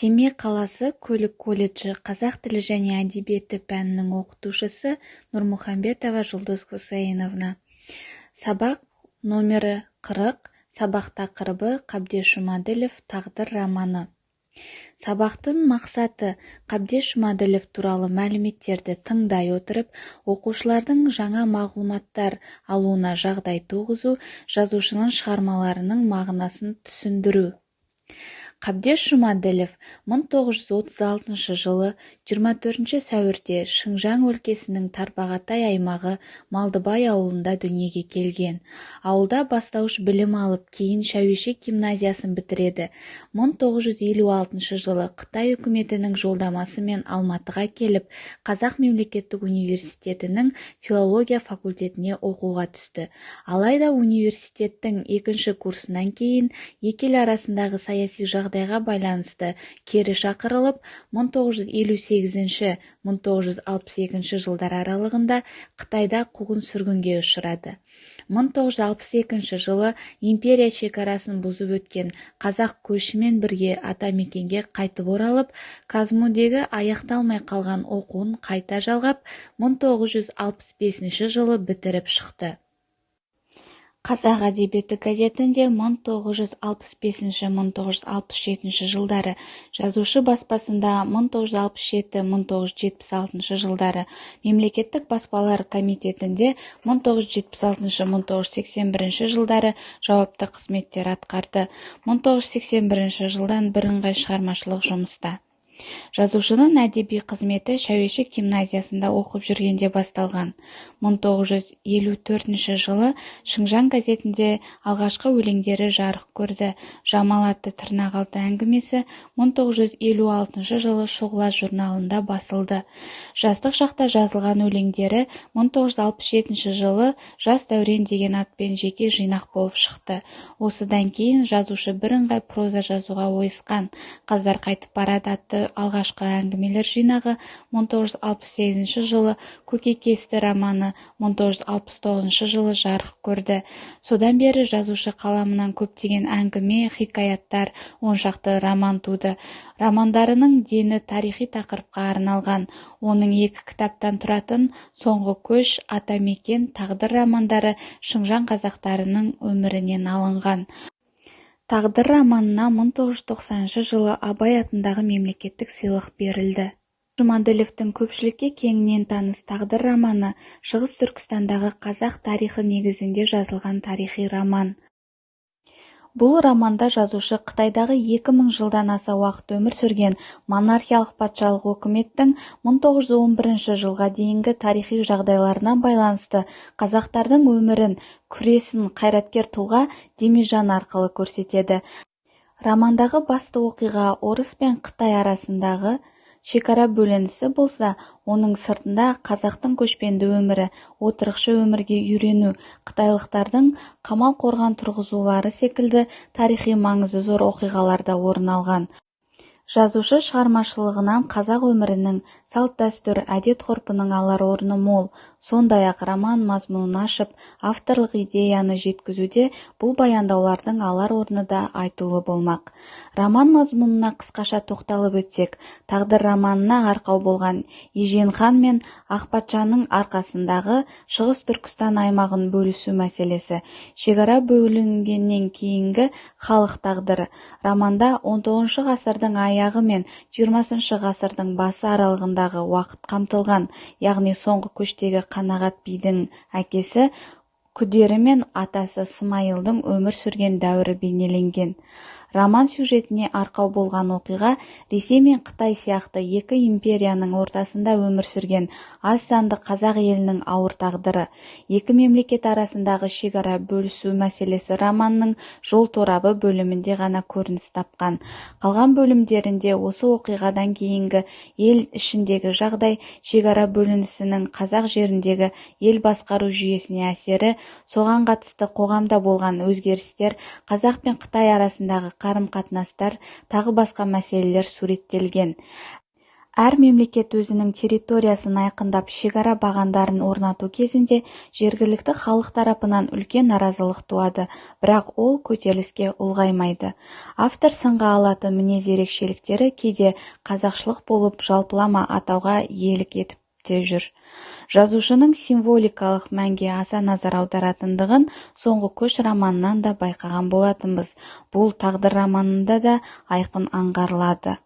Семей қаласы көлік колледжі қазақ тілі және әдебиеті пәнінің оқытушысы Нұрмұхамбетова Жұлдыз Хусаиновна. Сабақ номері 40, сабақ тақырыбы Қабдеш Жұмаділов «Тағдыр» романы. Сабақтың мақсаты: Қабдеш Жұмаділов туралы мәліметтерді тыңдай отырып, оқушылардың жаңа мағлұматтар алуына жағдай туғызу, жазушының шығармаларының мағынасын түсіндіру. Қабдеш Жұмаділов 1936 жылы 24 сәуірде Шыңжаң өлкесінің Тарбағатай аймағы Малдыбай ауылында дүниеге келген. Ауылда бастауыш білім алып, кейін Шәуешек гимназиясын бітіреді. 1956 жылы Қытай үкіметінің жолдамасымен Алматыға келіп, Қазақ мемлекеттік университетінің филология факультетіне оқуға түсті. Алайда университеттің екінші курсынан кейін екі ел арасындағы саяси жағдайға байланысты кері шақырылып, 1958-1962 жылдар аралығында Қытайда қуғын-сүргінге ұшырады. 1962 жылы империя шекарасын бұзып өткен қазақ көшімен бірге атамекенге қайтып оралып, КазМУ-дегі аяқталмай қалған оқуын қайта жалғап, 1965 жылы бітіріп шықты. «Қазақ әдебиеті» газетінде 1965-1967 жылдары, «Жазушы» баспасында 1967-1976 жылдары, Мемлекеттік баспалар комитетінде 1976-1981 жылдары жауапты қызметтер атқарды. 1981 жылдан бірыңғай шығармашылық жұмыста. Жазушының әдеби қызметі Шәуешек гимназиясында оқып жүргенде басталған. 1954 жылы «Шыңжаң» газетінде алғашқы өлеңдері жарық көрді. «Жамал» атты тырнақалды әңгімесі 1956 жылы «Шұғыла» журналында басылды. Жастық шақта жазылған өлеңдері 1967 жылы «Жас дәурен» деген атпен жеке жинақ болып шықты. Осыдан кейін жазушы бірыңғай проза жазуға ойысқан. «Қаздар қайтып барады» атты алғашқы әңгімелер жинағы 1968 жылы, «Көкейкесті» романы 1969 жылы жарық көрді. Содан бері жазушы қаламынан көптеген әңгіме, хикаяттар, оншақты роман туды. Романдарының дені тарихи тақырыпқа арналған. Оның екі кітаптан тұратын «Соңғы көш», «Атамекен», «Тағдыр» романдары Шыңжаң қазақтарының өмірінен алынған. «Тағдыр» романына 1990 жылы Абай атындағы мемлекеттік сыйлық берілді. Жұмаділовтің көпшілікке кеңінен таныс «Тағдыр» романы Шығыс Түркістандағы қазақ тарихы негізінде жазылған тарихи роман. Бұл романда жазушы Қытайдағы 2000 жылдан аса уақыт өмір сүрген монархиялық патшалық өкіметтің 1911 жылға дейінгі тарихи жағдайларына байланысты қазақтардың өмірін, күресін қайраткер тұлға Демижан арқылы көрсетеді. Романдағы басты оқиға орыс пен Қытай арасындағы шекара бөлінісі болса, оның сыртында қазақтың көшпенді өмірі, отырықшы өмірге үйрену, қытайлықтардың қамал қорған тұрғызулары секілді тарихи маңызы зор оқиғалар да орын алған. Жазушы шығармашылығынан қазақ өмірінің, салт-дәстүр, әдет-ғұрпының алар орны мол. Сондай-ақ роман мазмұнын ашып, авторлық идеяны жеткізуде бұл баяндаулардың алар орны да айтулы болмақ. Роман мазмұнына қысқаша тоқталып өтсек, «Тағдыр» романына арқау болған Ежен хан мен Ақпатшаның арқасындағы Шығыс Түркістан аймағын бөлісу мәселесі, шекара бөлінгеннен кейінгі халық тағдыры, романда 19 ғасырдың аяғы мен 20 ғасырдың басы аралығындағы уақыт қамтылған, яғни соңғы көштегі Қанағат бидің әкесі Күдері мен атасы Смайылдың өмір сүрген дәуірі бейнеленген. Роман сюжетіне арқау болған оқиға Ресей мен Қытай сияқты екі империяның ортасында өмір сүрген аз санды қазақ елінің ауыр тағдыры. Екі мемлекет арасындағы шекара бөлісу мәселесі романның жол торабы бөлімінде ғана көрініс тапқан. Қалған бөлімдерінде осы оқиғадан кейінгі ел ішіндегі жағдай, шекара бөлінісінің қазақ жеріндегі ел басқару жүйесіне әсері, соған қатысты қоғамда болған өзгерістер, қазақ пен Қытай арасындағы қарым-қатынастар, тағы басқа мәселелер суреттелген. Әр мемлекет өзінің территориясын айқындап, шекара бағандарын орнату кезінде жергілікті халық тарапынан үлкен наразылық туады, бірақ ол көтеріліске ұлғаймайды. Автор сынға алатын мінез ерекшеліктері кейде қазақшылық болып, жалпылама атауға иелік етіп те жүр. Жазушының символикалық мәнге аса назар аударатындығын «Соңғы көш» романынан да байқаған болатынбыз. Бұл «Тағдыр» романында да айқын аңғарылады.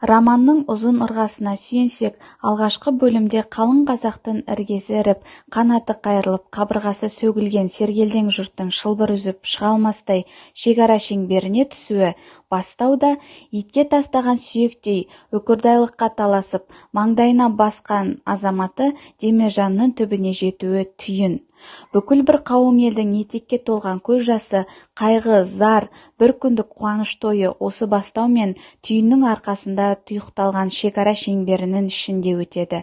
Романның ұзын ырғасына сүйенсек, алғашқы бөлімде қалың қазақтың іргесі іріп, қанаты қайырылып, қабырғасы сөгілген сергелдең жұрттың шылбыр үзіп шыға алмастай шекара шеңберіне түсуі бастауда, итке тастаған сүйектей үкірдайлыққа таласып, маңдайына басқан азаматы Демержанның түбіне жетуі түйін. Бүкіл бір қауым елдің етекке толған көз жасы, қайғы, зар, бір күндік қуаныш тойы осы бастау мен түйіннің арқасында тұйықталған шекара шеңберінің ішінде өтеді.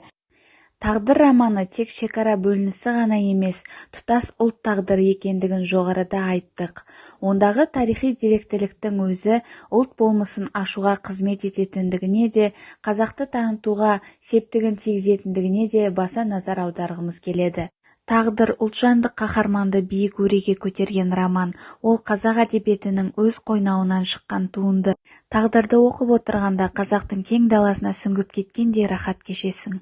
«Тағдыр» романы тек шекара бөлінісі ғана емес, тұтас ұлт тағдыры екендігін жоғарыда айттық. Ондағы тарихи деректіліктің өзі ұлт болмысын ашуға қызмет ететіндігіне де, қазақты танытуға септігін тигізетіндігіне де баса назар аударғымыз келеді. «Тағдыр» – ұлтжанды қаһарманды биік өреге көтерген роман. Ол қазақ әдебиетінің өз қойнауынан шыққан туынды. «Тағдырды» оқып отырғанда қазақтың кең даласына сүңгіп кеткендей рахат кешесің.